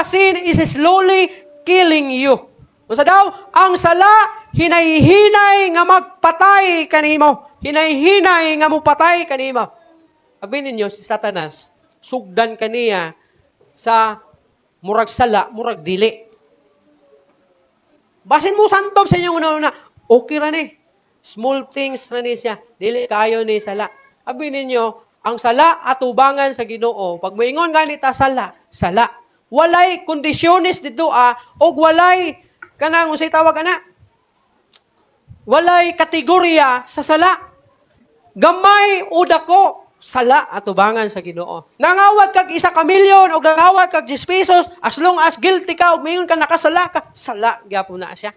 Sin is slowly killing you. Unsa daw? Ang sala, hinay-hinay nga magpatay kanimo. Hinay-hinay nga mupatay kanimo. Abi ninyo si Satanas, sugdan kaniya sa murag sala, murag dili. Basin mo santob sa inyong una-una, okay ra ni. Small things ra ni siya. Dili kayo ni sala. Abi ninyo, ang sala atubangan sa Ginoo. Pag moingon gani ta sala, sala. Walay kondisyones didto ah, og walay kanang unsay tawag ana? Walay kategorya sa sala. Gamay o dako, sala atubangan sa Ginoo. Nangawat kag 1 ka milyon o nangawat kag 10 pesos, as long as guilty ka ug moingon ka nakasala ka, sala gyapon na siya.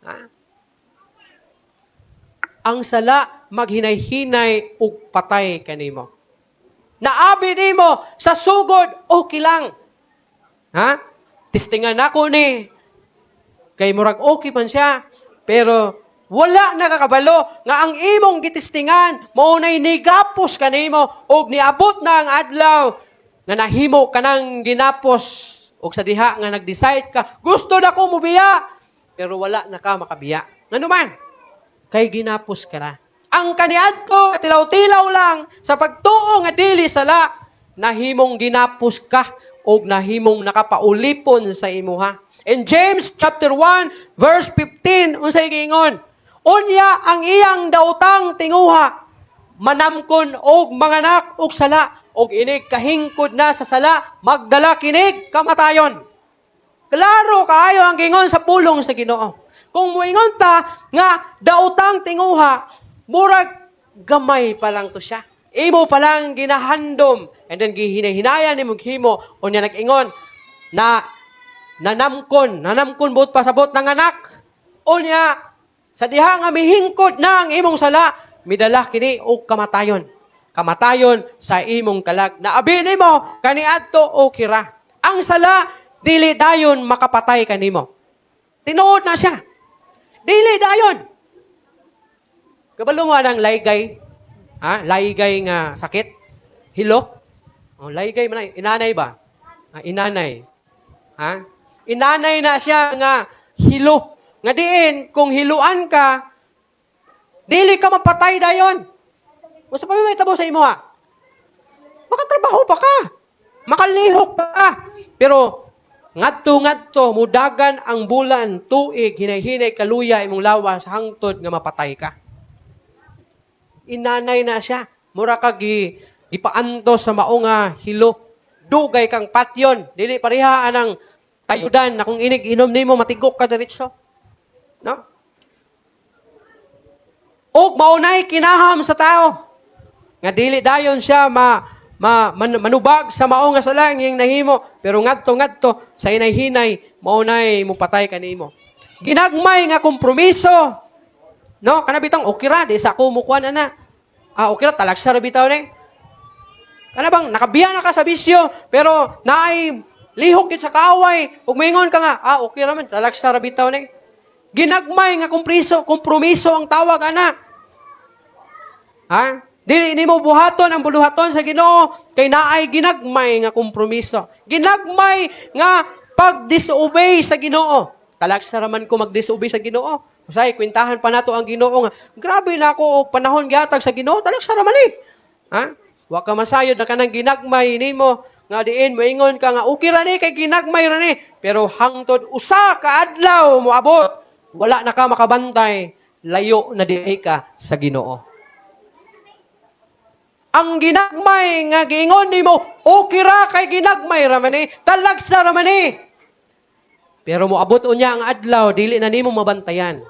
Ha? Ang sala maghinay-hinay ug patay kanimo. Naabi nimo sa sugod, okay lang. Ha? Testingan nako ni. Kay murag okay man siya. Pero wala nakakabalo nga ang imong gitistingan mao nay nigapos kanimo og niabot na ang adlaw nga nahimo kanang ginapos og sa diha nga nag-decide ka, "Gusto na ko mubiya," pero wala na ka makabiya. Ngano man? Kay ginapos ka na. Ang kaniadto tilaw-tilaw lang sa pagtuo nga dili sala, nahimong ginapos ka og nahimong nakapaulipon sa imuha. In James chapter 1 verse 15, unsay giingon? Unya ang iyang daotang tinguha manamkon og manganak og sala, og inig kahingkod na sa sala, magdala kinig kamatayon. Klaro kaayo ang gingon sa pulong sa Ginoo. Kung moingon ta nga daotang tinguha, murag gamay pa lang to siya. Imo pa lang ginahandom and then gihinay-hinayan nimo himo, unya nag-ingon na nanamkon, nanamkon buot pasabot ng anak. Unya sa diha nga mihingkod na ang imong sala, midala kini og kamatayon. Kamatayon sa imong kalag. Naabi nimo kaniadto o kira. Ang sala dili dayon makapatay kanimo. Tinuod na siya. Dili dayon. Kabalo mo ang laygay? Ha? Laygay nga sakit? Hilo? Oh, laygay man na. Inanay ba? Ah, inanay. Ha? Inanay na siya nga hilo. Nga diin, kung hiluan ka, dili ka mapatay dayon. Unsa pa may tabo sa imo ha? Makatrabaho pa ka. Makalihok pa ka. Pero ngadto ngadto mudagan ang bulan, tuig, hinay-hinay kaluya imong lawas hangtod nga mapatay ka. Inanay na siya. Mura ka gipaantos sa mao nga hilo. Dugay kang patyon. Dili pareha anang tayudan na kung inig inom nimo matigok ka diretso. No? Og maunay kinaham sa tao. Nga dili dayon siya ma, ma man, manubag sa mao nga sala iyang nahimo, pero ngadto ngadto sa hinay-hinay maunay mupatay kanimo. Ginagmay nga kompromiso. No, kana bitang okay ra, di sa ako mukuan ana. Ah, okay ra, talagsa ra bitaw ni. Kana bang nakabiya na ka sa bisyo pero naay lihok gid sa kaaway ug moingon ka nga, "Ah, okay ra man, talagsa ra bitaw ni." Ginagmay nga kompromiso, kompromiso ang tawag ana. Ha? Dili nimo buhaton ang buluhaton sa Ginoo kay naay ginagmay nga kompromiso. Ginagmay nga pag-disobey sa Ginoo. Talagsa ra man ko mag-disobey sa Ginoo. Usay kwentahan pa nato ang Ginoo nga grabe na ako og panahon gihatag sa Ginoo, talagsa ra man eh. Ha? Wa ka masayod na kanang ginagmay nimo nga diin moingon ka nga okay ra ni kay ginagmay ra ni, pero hangtod usa ka adlaw moabot, wala na ka makabantay, layo na di ka sa Ginoo. Ang ginagmay nga giingon nimo, okay ra kay ginagmay ra man ni, talagsa ra man ni. Pero moabot unya ang adlaw, dili na nimo mabantayan.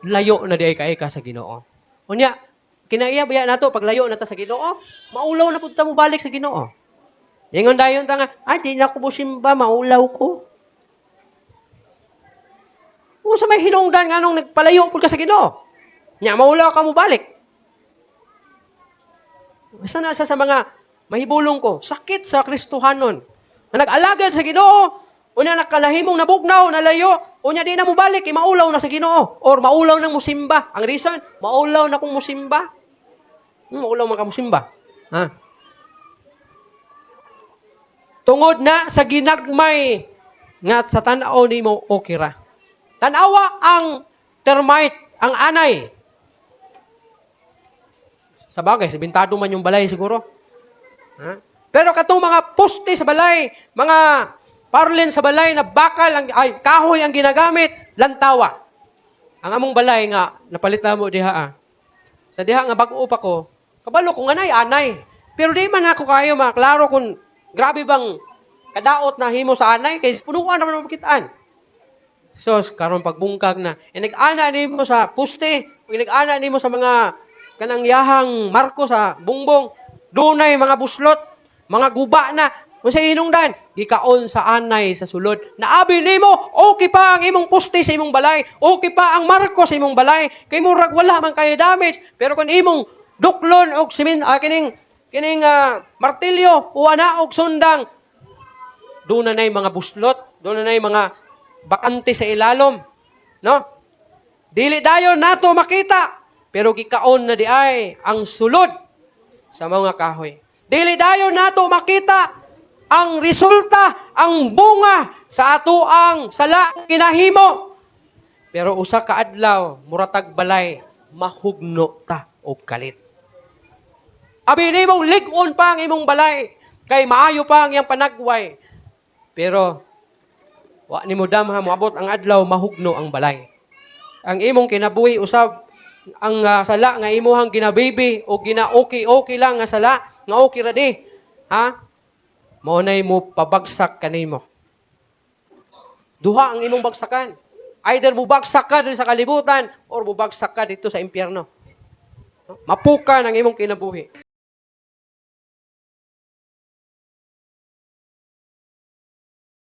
Layo na di kay ka sa Ginoo. Unya, kinaiya biya nato pag layo na ta sa Ginoo, maulaw na pud ta mo balik sa Ginoo. Ingon dayon ta nga, "Ay, di na ko musimba, maulaw ko." Unsa may hinungdan nga nung nagpalayo pud ka sa Ginoo? Nya maulaw ka mo balik. Basta na sa mga mahibulong ko, sakit sa Kristohanon. Na nag-alagad sa Ginoo, unya nakalahimong nabugnaw, nalayo, unya di na mo balik, eh, maulaw na sa Ginoo. Or maulaw nang musimba. Ang reason, maulaw na kong musimba. Maulaw man ka musimba. Ha? Tungod na sa ginagmay nga sa tan-aw nimo okay ra. Tanawa ang termite, ang anay. Sa bagay, simentado man yung balay siguro. Ha? Pero katong mga poste sa balay, mga parlin sa balay na bakal, ang, ay, kahoy ang ginagamit, lantawa. Ang among balay nga, napalit na mo diha ah. Sa diha nga bag-o pa ko, kabalo ko nga nay, anay. Pero di man ako kayo maklaro kung grabe bang kadaot na himo sa anay, kay punuan naman makitaan. So, karon pagbungkag na, inig-ana nimo sa puste, inig-ana nimo sa mga kanang yahang marko sa bungbong, dunay mga buslot, mga guba na. Kung sa hinungdan, gikaon sa anay sa sulod. Naabi nimo, okay pa ang imong puste sa imong balay, okay pa ang marko sa imong balay, kay murag wala man kayo damage. Pero kung imong duklon og simin, kining kining martilyo o ana og sundang, doon na na'y mga buslot, doon na na'y mga bakante sa ilalom. No? Dili dayon nato makita, pero gikaon na di ay ang sulod sa mga kahoy. Dili dayon nato makita ang resulta, ang bunga sa ato ang sala kinahimo. Pero usa ka adlaw, muratag balay, mahugno ta og kalit. Abi nimong lig-on pa ang imong balay, kay maayo pa ang iyang panagway. Pero wa nimo damha, moabot ang adlaw, mahugno ang balay. Ang imong kinabuhi usab, ang sala nga imuhang ginababy o gina-okay-okay lang nga sala, nga okay ra di. Ha? Mao nay mo pabagsak kanimo. Duha ang imong bagsakan. Either mubagsak ka diri sa kalibutan or mubagsak ka dito sa impyerno. Mapuka ng imong kinabuhi.